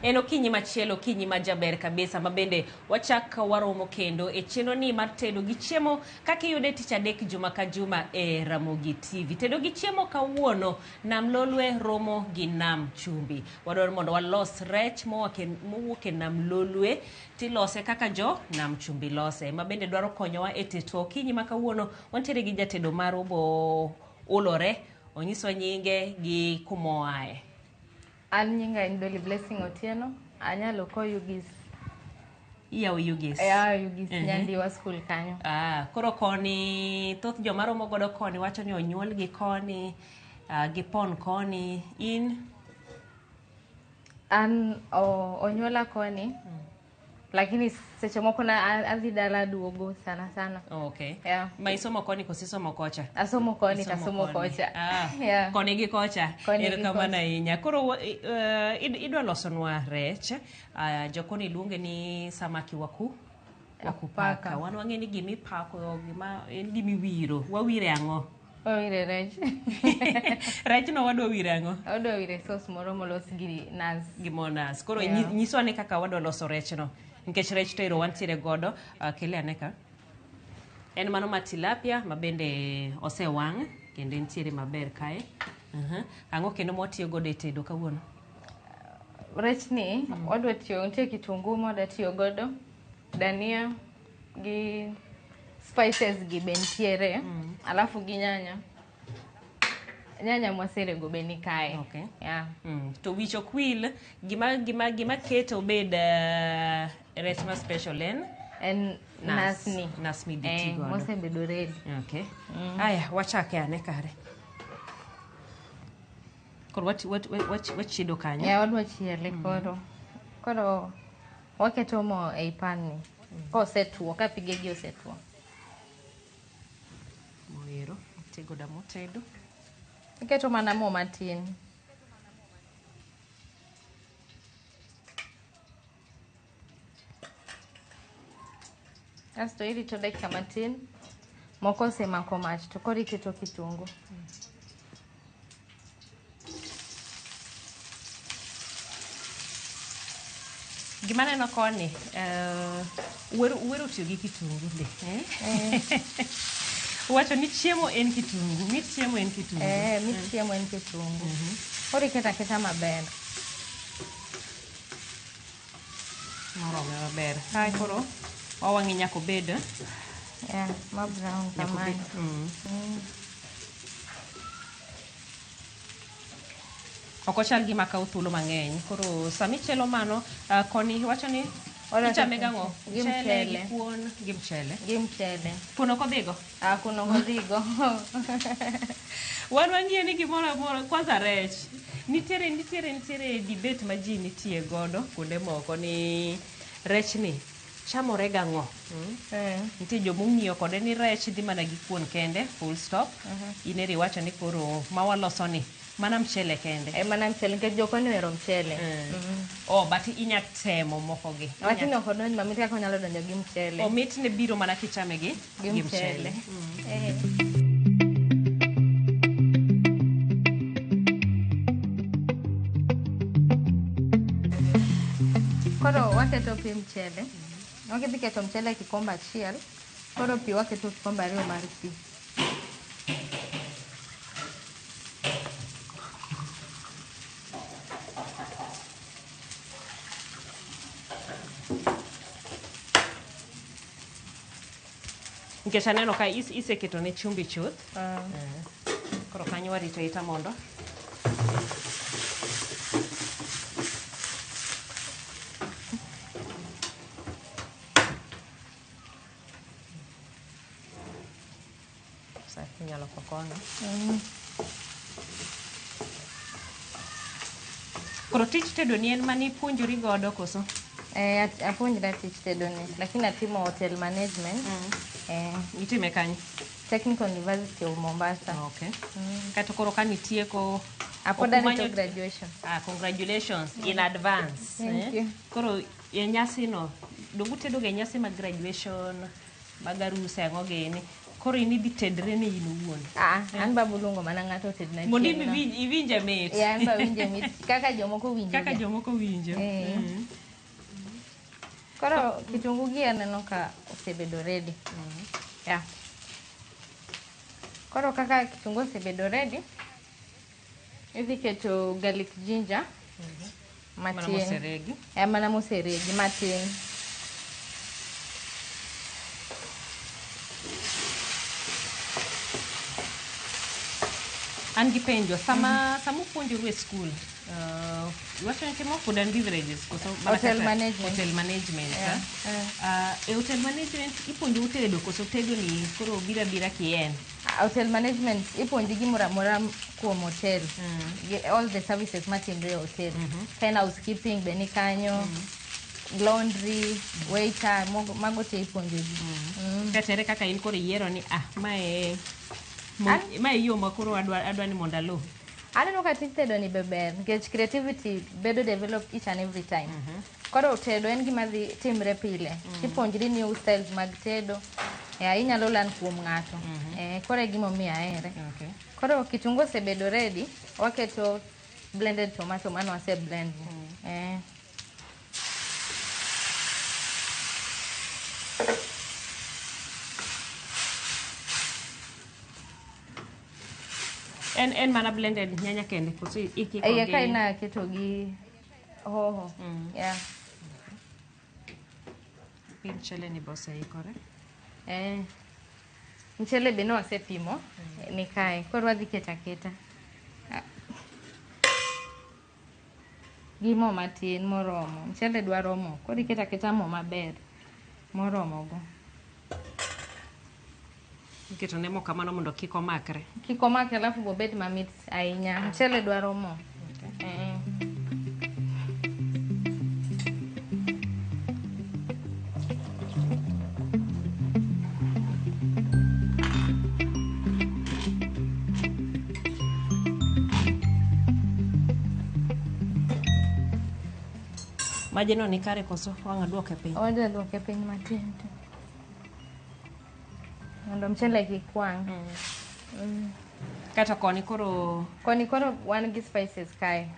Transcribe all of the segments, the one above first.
En okinyi machielo, okinyi ma jaber kabisa ma bende wachak waromo kendo e chenro ni mar tedo gi chiemo kaka iyude tich adek juma ka juma e Ramogi TV. Tedo gi chiemo kawuono, Nam Lolwe romo gi Nam Chumbi. Wadwaro mondo walos rech mowuok e Nam Lolwe tilose kaka jo Nam Chumbi lose. Ma bende dwaro konyowa e tetwa okinyi ma kawuono, wantiere gi jatedo marwa bo ulore, onyiswa nyinge gi kumoaye. An nyinga en Dolly Blessing Otieno. Anyalo ko Yugis. Iyawo Yugis. Ayawo Yugis Nyandiwa school kanyo. Ah, koro koni thoth joma romo godo koni wacho ni onyuolgi koni, gipon koni. In? An onyuola koni. Lakini seche moko na adhi dala duogo sana sana. Okay. Yeah. Ma isomo koni koso isomo kocha? Asomo koni tasomo kocha. Ah, Yeah. Koni gi kocha. Koni gi Erokamano kocha. ahinya. Koro idwa losonwa rech. Jokoni luonge ni samaki waku wakupaka. Wakupaka. Wan wang'e ni gimipako, gima en gimiwiro. Wawire ang'o? Wawire rech. Rech no wadwa wire ang'o? Wadwa wire sauce moro molos gi nas. Gi mo nas. Koro Yeah. nyiswa ni kaka wadwa loso rech no. Nikech rech to ero wantiere godo. Kele ane ka. En mano ma tilapia ma bende osewang' kendo entiere maber kae. Ang'o kendo mwatiyo godo e tedo kawuono? Rech ni wadwa tiyo, nitie kitungu ma wadwa tiyo godo, dania gi spices gi be nitiere, alafu gi nyanya. Nyanya mwaserego be ni kae. Okay. Yeah. To wich ok wil, gima keto obed rech ma special en? En Nas. nas ni. Nas midhi ti godo. Mosebedo ready. Okay. Aya, wachake ane kare. Koro wachiedo kanyo. Yeah, wadwa chiele koro. Koro waketo mo ei pan ni. Kosetuo, ka pige gi osetuo. Moero, itiyo godo motedo. Iketo mana mo matin. Kasto irito dakika matin. Moko osemako mach to koro iketo kitungu. Gima aneno koni, uwero tiyo gi kitungu be, eh? Wacho ni chiemo en kitungu, mit chiemo en kitungu. Mit chiemo en kitungu. Koro iketo aketa maber. Morome maber. Kae koro wawang'e nyaka obed, eh? Yeah, ma brown Nyaka obed, kamae. Ok ochal gima kawo thuolo mang'eny. Koro sama ichielo mano, koni iwacho ni Wadwa ichame keto gang'o? gi Mchele, gi mchele. kuon, gi mchele. Gi mchele. Kuon ok odhigo? Ah, kuon ok odhigo. Wan wang'iyo ni gimoro amora, kwanza rech. Nitiere debate ma ji nitie godo kuonde moko ni rech ni chamore gang'o? Nitie joma ong'iyo kode ni rech dhi mana gi kuon kende, full stop. In eri iwacho ni koro ma waloso ni mana mchele kende. Mana mchele, nikech jokoni ohero mchele. Oh, but inya temo moko gi. Lakini ok odonj mamit kaka onyalo donjo gi mchele. Omit ne biro mana kichame gi Gi gi mchele. mchele. Koro waketo pi mchele. Wakidhi keto mchele e kikombe achiel, koro pi waketo kikombe ariyo mar pi. Nikech aneno ka iseketo ne chumbi chuth. Koro kanyo warito ita mondo. Sa inyalo kokono. Koro tich tedo ni en mani puonjori godo koso? Apuonjra tich tedo ni, lakini atimo hotel management. Itime kanye? Technical University of Mombasa. Okay. Kato koro ka nitieko Apoda ok rito umanyo graduation. Congratulations in advance. Thank you. Koro e nyasi no, donge utedo ga e nyasi mag graduation, mag arus ang'o gini. Koro in idhi tedre ne in owuon. Ah, an ba buluongo mana ng'ato otedna Mondo in chieng' no. iwinje mit. Yeah, an ba winje mit kaka jomoko winjo. Kaka jomoko winjo. Eh. Koro kitungu gi aneno ka osebedo ready. Yeah. Koro kaka kitungu osebedo ready, idhi keto garlic ginger Mana matin. moseregi. Eh, mana moseregi matin. An gi penjo, sama sama upuonjoru e school, iwacho ni timo food and beverages koso mana Hotel kaka- management. Hotel management. Yeah, ah? E hotel management ipuonjou tedo koso tedo ni koro biro abira kien? Hotel management ipuonji gimoro amora kuom hotel. All the services matimre e hotel. Ka en housekeeping be ni kanyo, laundry, waiter, mago te ipuonjo ji. Katere kaka in koro iyiero ni ah mae mae yo ma koro adwa ni mondo aluw. Aneno ka tij tedo ni be ber nikech creativity bedo developed each and every time. Koro tedo en gima dhi timre pile. Ipuonjri new styles mag tedo. Yeah, inyalo learn kuom ng'ato. Koro e gimomiyo ahere. Okay. Koro kitungu osebedo ready, waketo blended tomato mane wase blend. En mana blended nyanya kende koso ikiko Iye gi kae naketo gi hoho. Yeah. Mchele ni be oseikore. Mchele be ne wasepimo ni kae. Koro wadhi keto aketa. Gi mo matin moromo. Mchele dwaro mo. Koro iketo aketa mo maber moromo go. Iketo ne mo kamano mondo kik omakre. Kik omakre alafu bobed mamit ahinya. Mchele dwaro mo. Majno ni kare koso wang' aduoke piny? Wadwa duoke piny matin to. Mondo mchele kik wang'. Kata koni koro Koni koro wan gi spices kae.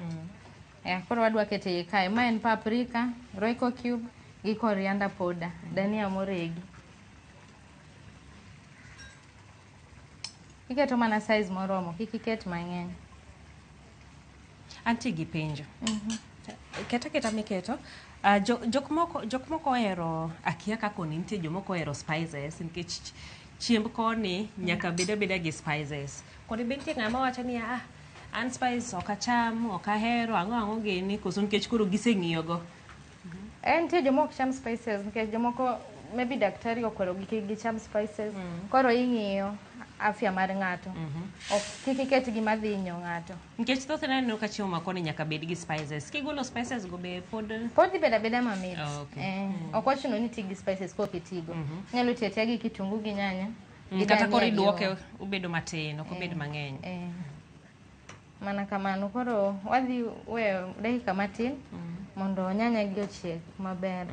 Koro wadwa keto iye kae. Ma en paprika, Royco cube gi coriander powder, dania moregi. Iketo mana size moromo, kik iket mang'eny. Antie gi penjo. Keta keta miketo. Jok moko ohero, akia ka koni nitie jomoko ohero spices nikech chiemb koni nyaka bed abeda gi spices. Koni be nitie ng'ama wacho ni an spice ok acham, ok ahero, ang'o ang'o gini, koso nikech koro giseng'iyo go. Nitie joma ok cham spices nikech jomoko maybe daktari okwerogi kik gicham spices. Koro ing'iyo afya mar ng'ato. Ok kik iket gima dhi hinyo ng'ato. Nikech thothne aneno ka chiemo ma koni nyaka bed gi spices. Kigolo spices go be pod Pod dhi bedo abeda mamit. Okay. Ok ochuno ni iti gi spices kok itigo. Inyalo tiyo atiya gi kitungu gi nyanya. Gi Kata koro dania gi iduoke hoho. obedo matin, ok obed mang'eny. Mana kamano. Koro wadhi weyo dakika matin mondo nyanya gi ochieg maber.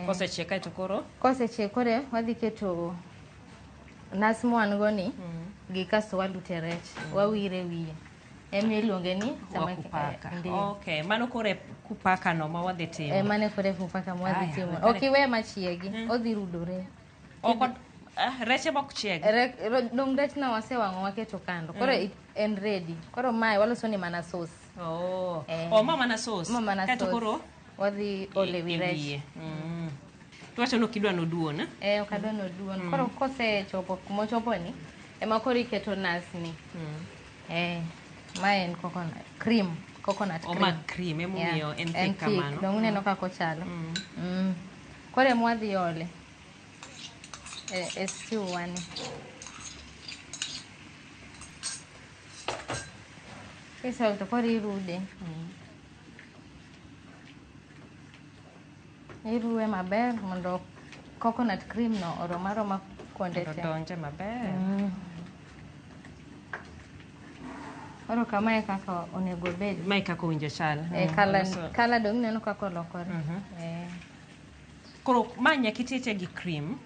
Kosechiek kaeto koro? Kosechiek koro wadhi keto nas mwan go ni gi kasto walute rech, wawire wiye. Ema iluonge ni samaki. Wakupaka. Ndiyo. Okay, mano koro e kupaka no ma wadhi timo. Mano koro e kupaka ma wadhi Aya, timo. wakare. Ok iwe machiegi, odhi rudore. Ok reche mok chieg. Dong rech no wasewang'o waketo kando. Koro en ready. Koro mae waloso ni mana sauce. Oh. Oh, ma mana sauce. Ma mana Kaeto sauce. koro Wadhi ole wi e rech. wiye. Tuwacho ni ok idwa noduon, eh? Ok adwa noduon. Koro kosechopo kumochopo ni, ema koro iketo nas ni. Mae en coconut cream, coconut cream. Oma cream, emomiyo en En thick thick. kamano. Dong uneno kaka ochalo. Koro ema wadhi ole e stew wani. Kiseolo to koro irude. Iruwe maber mondo coconut cream no orom aroma kuonde Mondo te. odonje maber. Koro kamae kaka onego obed. Mae kaka owinjo chal. Kala dong ineno kaka olokore. Koro ma nyaka itiye gi cream.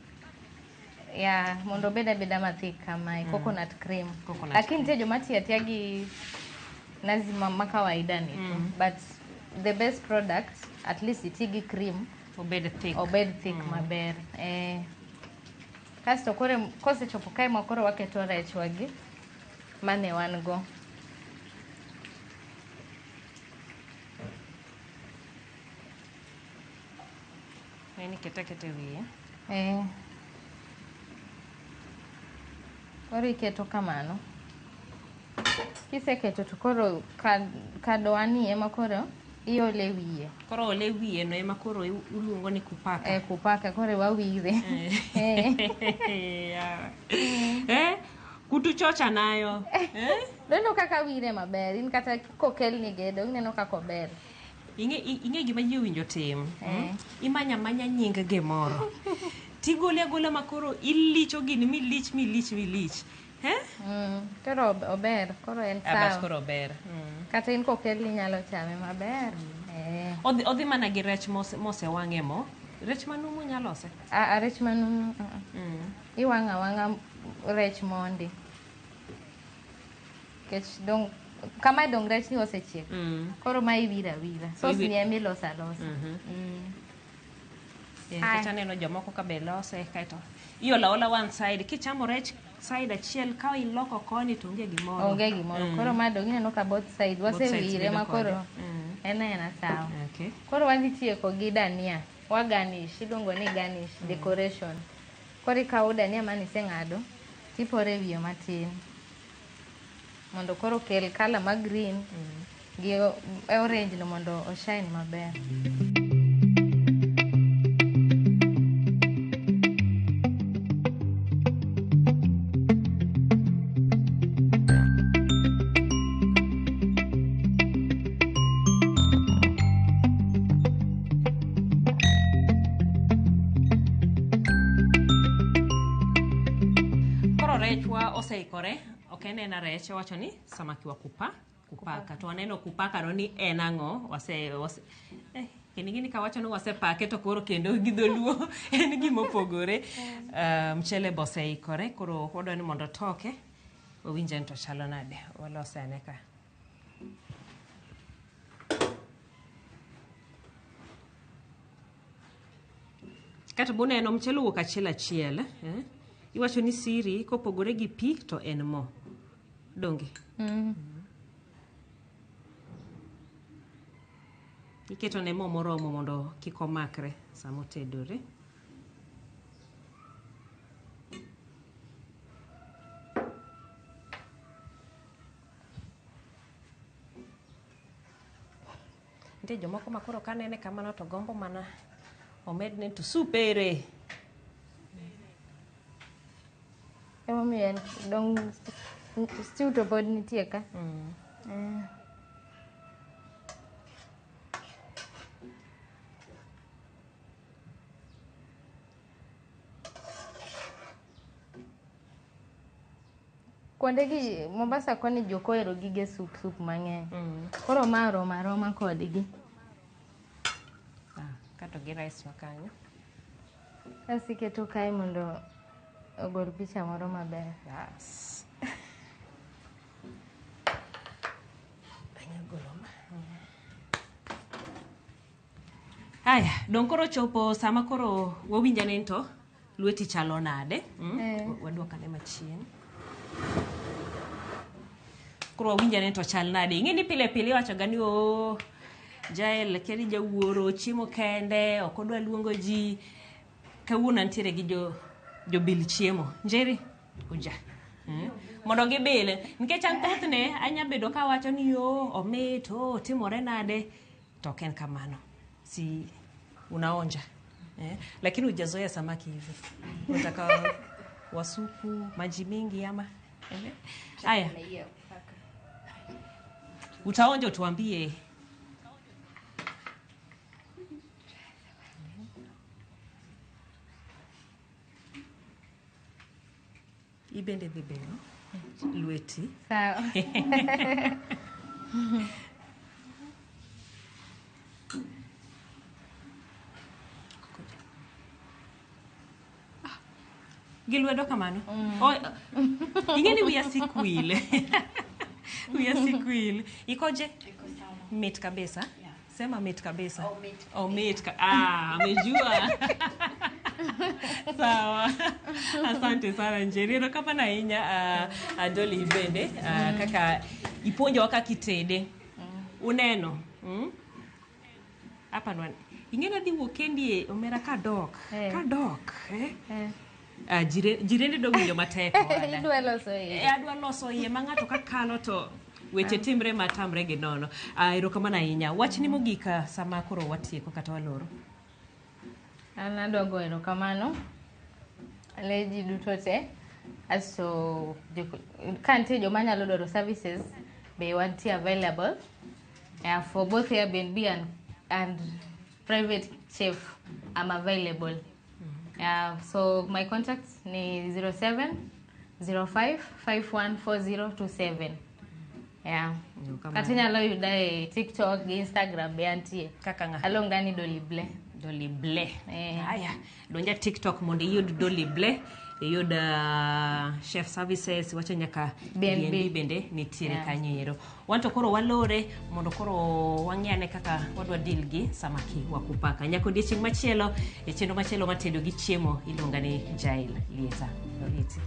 Ya, mondo obed abeda mathik kamae, coconut cream. Coconut. Lakini nitie joma tiyo atiya gi nazi ma kawaida ni tu. But the best product, at least iti gi cream, Obed thick. Obed thick maber. Kasto koro kosechopo kae ma koro waketo rechwa gi mane wan go. Neni kete kete wiye. Koro iketo kamano. Kiseketo to koro kadowani ema koro iole wiye. Koro ole wiye no ema koro uluongo ni kupaka. Kupaka koro wawire. Kutu chocha nayo. Neno kaka wire maber, in kata kokelni gedo, ineno kaka ober. Ing'e gima ji owinjo tim. Imanya manya nying gimoro. Tigole agola makoro ilicho gini milich milich milich. Koro ober, koro en Bas sawa. koro ober. Kata in kokelni inyalo chame maber. Odhi mana gi rech mosewang'e mo. Rech manumu nyalo lose? A rech manumu. Iwang'o awang'a rech mondi. Nikech dong kama dong rech ni osechiek. Koro ma iwiro awira. Sauce ni ema iloso alosa. Nikech aneno jomoko ka be lose kaeto iolo aola one side, kichamo rech side achiel ka iloko koni to onge gimoro. Onge gimoro. Koro ma dong ineno ka both side Both sides wasewire bedo ma koro kode. En aena sawa. Okay. Koro wadhi tieko gi dania. Wa garnish, iluongo ni garnish, decoration. Koro ikawo dania mane iseng'ado tiporo e wiye matin. Mondo koro kel colour ma green gi orange no mondo o shine maber. Koro rechwa oseikore, ok en ena rech, owacho ni samaki wa kupaka. To waneno kupaka no ni en ang'o, kendo ing'e ni kawacho ni wasepake to koro kendo gi dholuo en gima opogore. Mchele be oseikore, koro wadwa ni mondo otoke, wawinj en to chalo nade, walose ane ka. Kato buneno mchele owuok achiel achiel, Iwacho ni siri kopogore gi pi to en mo. Donge? Iketo ne mo moromo mondo kik omakre sama otedore. Nitie jomoko ma koro kanene kamano to gombo mana omedne to soup ere. Emomiyo en dong stew to pod nitie ka. Kuonde gi Mombasa koni jok ohero gige soup soup mang'eny. Koro ma rom aroma kodgi. Kato gi rice ma kanyo. Kasto iketo kae mondo ogol picha moro maber. Bas. Anya golo ma. Aya, dong koro chopo sama koro wawinjo ni to lweti chalo nade? Waduok ane machien. Koro wawinjo ni to chal nade? Ing'e ni pile pile iwacho ga ni o Jael keri jawuoro chiemo kende, ok odwa luongo ji. Kawuono antiere gi jobil chiemo. Njeri, kuja. Mondo gibil. Nikech an thothne anya bedo kawacho ni yo omit, o timore nade, to ok en kamano. Si unaonja. Lakini hujazoea samaki hivi. Unataka wasupu, maji mingi ama? Aya. Utaonja utuambie. Ibende dhi bero lweti. Sawa. Gi lwedo kamano. Ing'e ni wiya sik wil. Wiya sik wil. Ikoje? Iko sawa. Mit kabisa. Yeah. Sema mit kabisa. Oh, mit Oh, mit ka ah, amejua. Sawa. Asante sana Njeri. Erokamano ahinya Dolly bende kaka ipuonjowa kaka itede. Uneno. Apa nwan. Ing'e nadhi wuok kendi e omera kadok. Eh. Kadok. Eh? Eh. Jirende dog winjo matek owada. Idwa loso iye. E, adwa loso iye ma ng'ato ka kalo to weche timre matamre gi nono. Erokamano ahinya. Wachni mogik sama koro watieko kata waloro. An adwa goyo erokamano ne ji duto te. Asto ka nitie joma nyalo dwaro services be wantie available. Yeah, for both Airbnb and private chef I'm available. Yeah, so my contacts ni 07 05 514027. Yeah. Erokamano. Kata inyalo yuda e TikTok gi Instagram be antie. Kaka ng'a? Aluonga ni Dolly Ble. Dolly Ble. Eh. Aya, donja TikTok mondo iyud Dolly Ble, iyud chef services, wacho nyaka B&B. B&B bende nitiere Yeah. kanyo ero. Wan to koro walore mondo koro wang'e kaka wadwa deal gi samaki wa kupaka. Nyaka odiechieng' machielo e chenro machielo matedo gi chiemo iluonga ni Jael Lieta. Oriti.